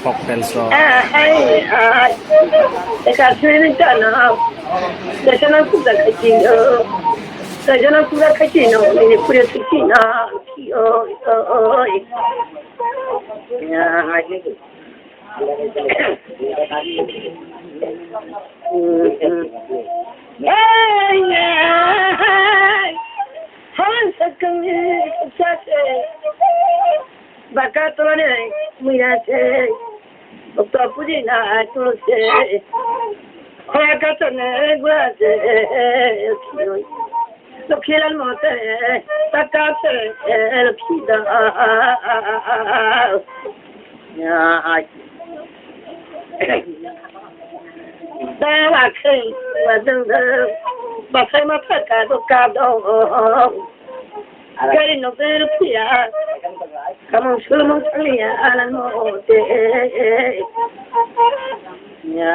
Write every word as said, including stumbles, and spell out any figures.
Tokpel so. Baka tole muya se, bokto puji na tole se, khora ka tole gura se, Lokhilan mote, taka se, Lokhida. Ya, ai. Da wa khei, wa dang da, ba sai ma ta ka do ka do. Gari no ber phiya, kamang sulmang sangya alan mo te. Ya.